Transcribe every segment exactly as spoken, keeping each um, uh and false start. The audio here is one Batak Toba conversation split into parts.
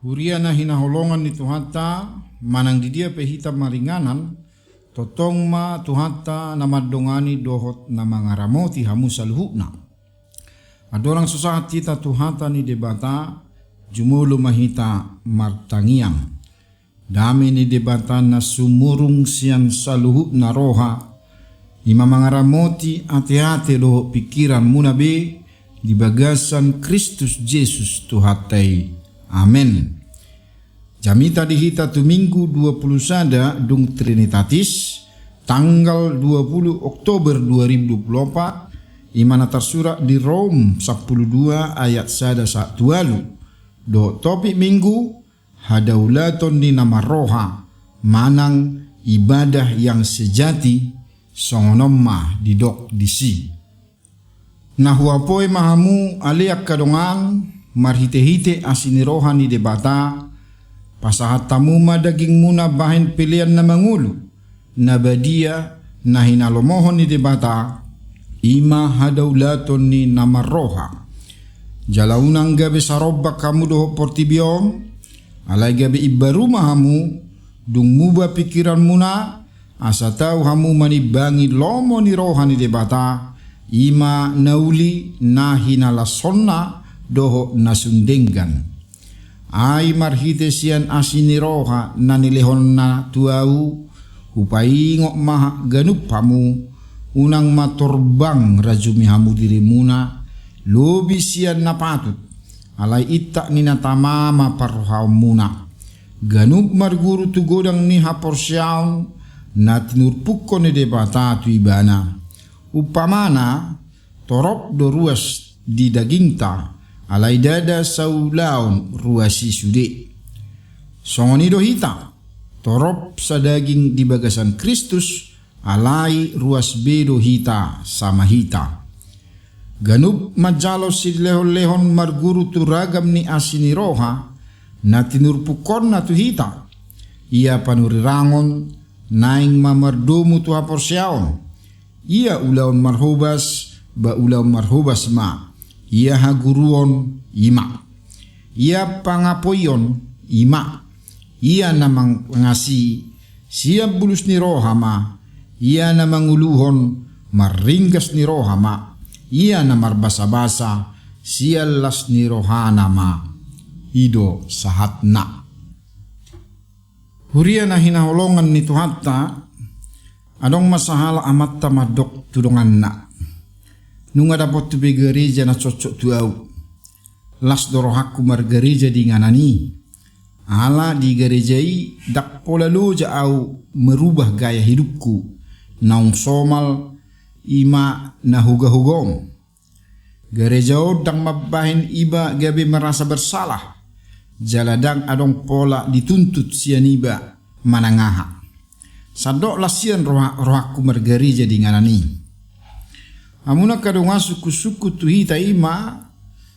Huria na hinaholongan ni Tuhanta, manang di dia pe hita maringanan, tongtong ma Tuhanta na mandongani dohot na mangaramoti hamu saluhutna. Andorang so sahat hita tu hata ni Debata, jumolo ma hita martangiang. Dame ni Debata na sumurung sian saluhutna roha, i ma mangaramoti ateate dohot pingkiranmuna be di bagasan Kristus Jesus Tuhanta i. Amen. Jamita di hita tu Minggu dua puluh sada dung Trinitatis, tanggal dua puluh Oktober dua ribu dua puluh opat, i ma na tarsurat di Rom sampulu dua ayat sada sahat tu ualu. Dohot topik Minggu, hadaulaton ni na marroha, manang ibadah yang sejati, songon on ma didok disi. Na huapoi ma hamu ale angka dongan, marhitehite asi ni roha ni Debata, pasahat hamu ma dagingmuna bahen pelean na mangolu, na badia, na hinalomohon ni Debata, i ma hadaulaton ni na marroha. Jala unang gabe sarombak hamu dohot portibi on, alai gabe imbaru ma hamu, dung muba pingkiranmuna, asa tau hamu manimbangi lomo ni roha ni Debata, i ma na uli, na hinalashonna dohot na sun denggan. Ai marhite sian asi ni roha na nilehonna tu ahu, hupaingot ma ganup hamu, unang ma torbang rajumi hamu dirimuna, lobi sian na patut, alai intap ni na tama ma parrohaonmuna. Ganup marguru tu godang ni haporseaon na tinurpukkon ni Debata tu ibana. Umpamana, torop do ruas di dagingta, alai ndada saulaon ruas i sude. Songon i do hita, torop sadaging di bagasan Kristus, alai ruas be do hita sama hita. Ganup manjalo silehonlehon marguru tu ragam ni asi ni roha, na tinurpukkonna tu hita. Ia panurirangon, naeng ma mardomu tu haporseaon. Ia ulaon marhobas, ba ulaon marhobas ma. Ia haguruon, i ma. Ia pangapoion, i ma. Ia na mangasi, sian bulus ni roha ma. Ia na manguluhon, marringgas ni roha ma. Ia na marbasabasa, sian las ni rohana ma. I do sahatna. Huria na hinaholongan ni Tuhanta, adong ma sahalak amanta mandok tu donganna: Nunga dapotu be gareja na cocok tu ahu. Las do rohangku margareja di inganan i. Ala di gareja i ndang pola loja ahu merubah gaya hidupku, naung somal i ma na hogahoga on. Gareja on ndang mambahen iba gabe merasa bersalah, jala ndang adong pola dituntut sian iba manang aha. Sandok las sian roha, rohangku margareja di inganan i. Hamu angka dongan, sungkunsungkun tu hita i ma,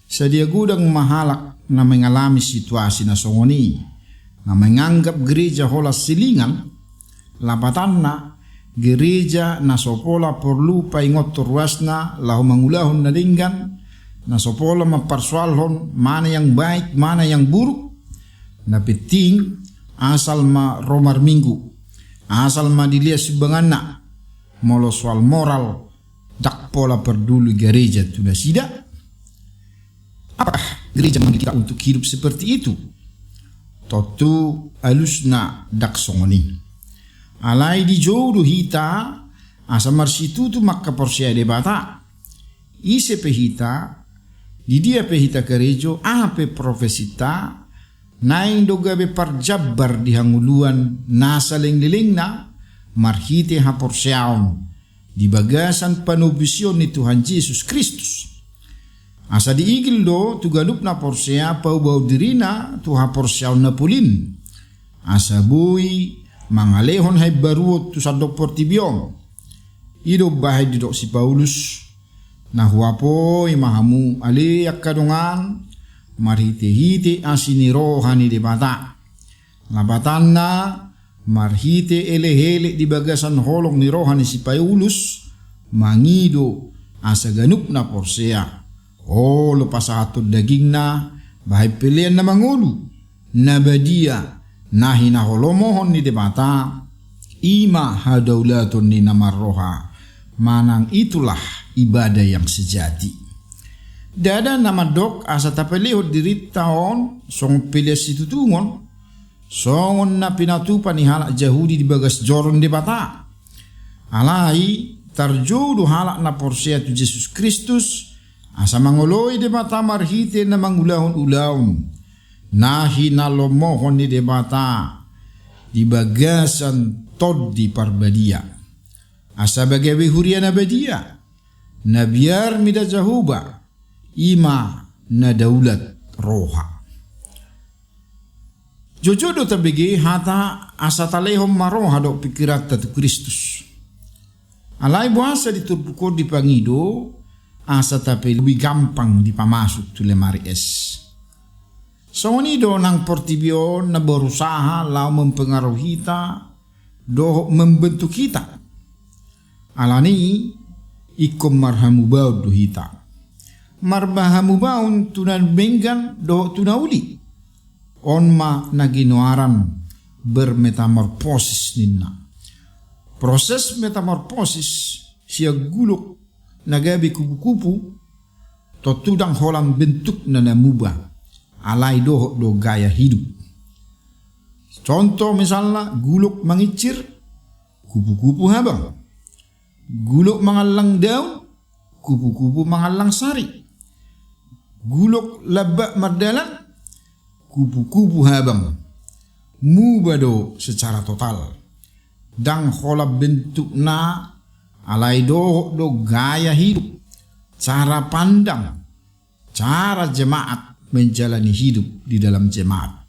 sadia godang ma halak na mengalami situasi na songon i, na menganggap gereja holan silingan. Lapatanna, gereja na so pola porlu paingothon ruasna laho mangulahon na denggan, na so pola mamparsoalhon mana yang baik, mana yang buruk. Na penting, asal ma ro marminggu, asal ma dilehon sumbanganna. Molo soal moral, ndang pola parduli gareja tu nasida. Apakah gereja memanggil kita untuk hidup seperti itu? Tontu alusna ndang songon i. Alai dijou do hita asa marsitutu mangkaporseai Debata. Ise pe hita, di dia pe hita karejo, aha pe profesinta, naeng do gabe parjambar di hangoluan na salelenglelengna, marhite haporseaon di bagasan panobusion ni Tuhan Jesus Kristus. Asa diigil do tu ganup na porsea paubahon dirina tu haporseaon na polin, asa boi mangalehon haimbaruon tu sandok portibi on. I do umbahen didok si Paulus: Na huapoi ma hamu ale angka dongan, marhitehite asi ni roha ni Debata. Lapatanna, marhite elekelek di bagasan holong ni roha ni si Paulus, mangido asa ganup na porsea, olo pasahathon dagingna bahen pelean na mangolu, na badia, na hinaholomohon ni Debata, i ma hadaulaton ni na marroha, manang itulah ibadah yang sejati. Ndada na mandok asa tapelehon dirinta on songon pelean situtungon, songon na pinatupa ni halak Jahudi di bagas joro ni Debata. Alai tarjou do halak na porsea tu Jesus Kristus, asa mangoloi Debata marhite na mangulahon ulaon na hinalomohon ni Debata di bagasan Tondi Parbadia, asa gabe huria na badia, na biar mida Jahowa, i ma na daulat roha. Jotjot do tabege hata asa talehon ma roha dohot pingkiranta tu Kristus. Alai boasa di turpuk on dipangido asa tape lebih gampang dipamasuk tu lemari es? Songon i do nang portibi on na berusaha laho mempengaruhi hita dohot membentuk hita. Alani i ingkon marhamubaon do hita. Marhamubaon tu na denggan dohot tu na uli. On ma na ginoaran bermetamorfosis ninna. Proses metamorfosis sian gulok na gabe kupu-kupu, tontu ndang holan bentukna na muba, alai dohot do gaya hidup. Contoh misalna gulok mangincir, kupu-kupu habang. Gulok mangallang daun, kupu-kupu mangallang sari. Gulok lambak mardalan, kupu-kupu habang. Muba do secara total. Ndang holan bentukna, alai dohot do gaya hidup, cara pandang, cara jemaat menjalani hidup di dalam jemaat.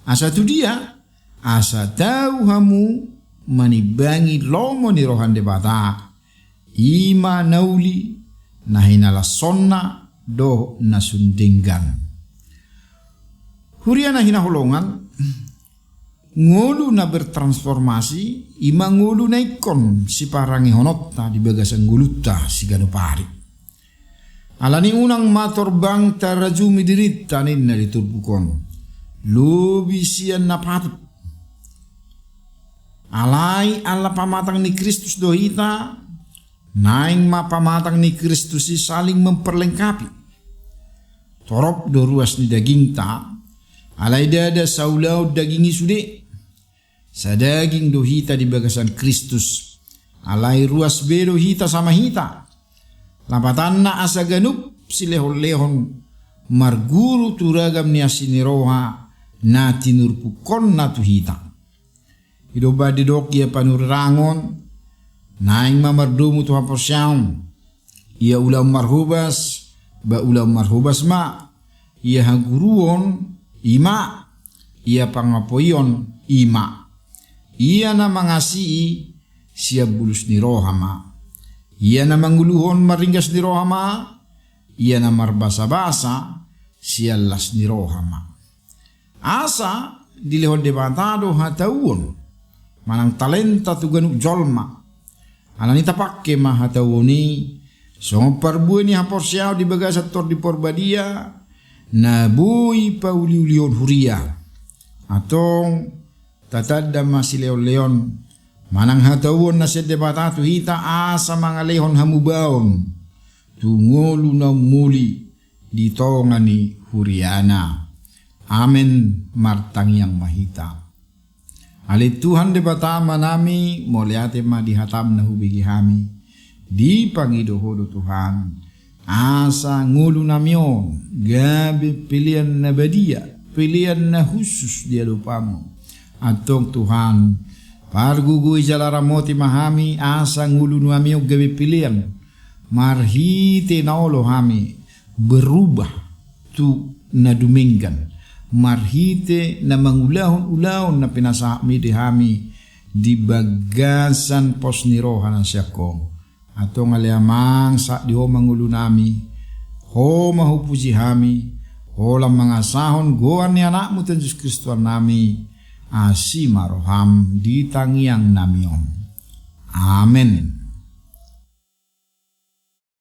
Asa tu dia, asa tau hamu manimbangi lomo ni roha ni Debata, i ma na uli, na hinalashonna dohot na sun denggan. Huria na hinaholongan, ngolu na bertransformasi, i ma ngolu na ingkon siparangehononta di bagasan ngolunta siganup ari. Alani unang ma torbang tarajumi dirinta ninna di turpuk on. Lobi sian na patut. Alai ala pamatang ni Kristus do hita, naeng ma pamatang ni Kristus i saling memperlengkapi. Torop do ruas ni dagingta, alai ndada saulaon daging i sude. Sadaging do hita di bagasan Kristus. Alai ruas be do hita sama hita. Lapatanna asa ganup silehon-lehon marguru tu ragam ni asi ni roha na tinurpukkonna tu hita. I do umbahen didok ia panurirangon, naeng ma mardomu tu haporseaon. Ia ulaon marhobas, ba ulaon marhobas ma. Ia haguruon, i ma. Ia pangapoion, i ma. Ia na mangasii, sian bulus ni roha ma. Ia na manguluhon marringgas ni roha ma. Ia na marbasabasa, sian las ni roha ma. Asa dilehon Debata do hatauon manang talenta tu ganup jolma. Alani tapangke ma hatauon i songon parbue ni haporseaon di bagasan Tondi Parbadia na boi pauliulihon huria. Antong tatanda ma silehon-lehon manang hatauon na sian Debata tu hita asa mangalehon hamubaon tu ngolu na umuli di tonga ni huriana. Amen. Martangiang ma hita. Ale Tuhan Debata Amanami, mauliate ma di hatam na hubege hami. Dipangido Ho do Tuhan, asa ngolunami on gabe pelean na badia, pelean na hushus di adopanMu. Antong Tuhan, pargogoi jala ramoti ma hami asa ngolunami on gabe pelean, marhite na olo hami berubah tu na dumenggan, marhite na mangulahon ulaon na pinasahatMi di hami di bagasan pos ni roha na sian Ho. Antong ale Amang, sahat di Ho ma ngolunami, Ho ma hupuji hami, holan mangasahon goar ni AnakMu Tuhan Jesus Kristus Tuhannami. Asi ma rohaM di tangiangnami on. Amen.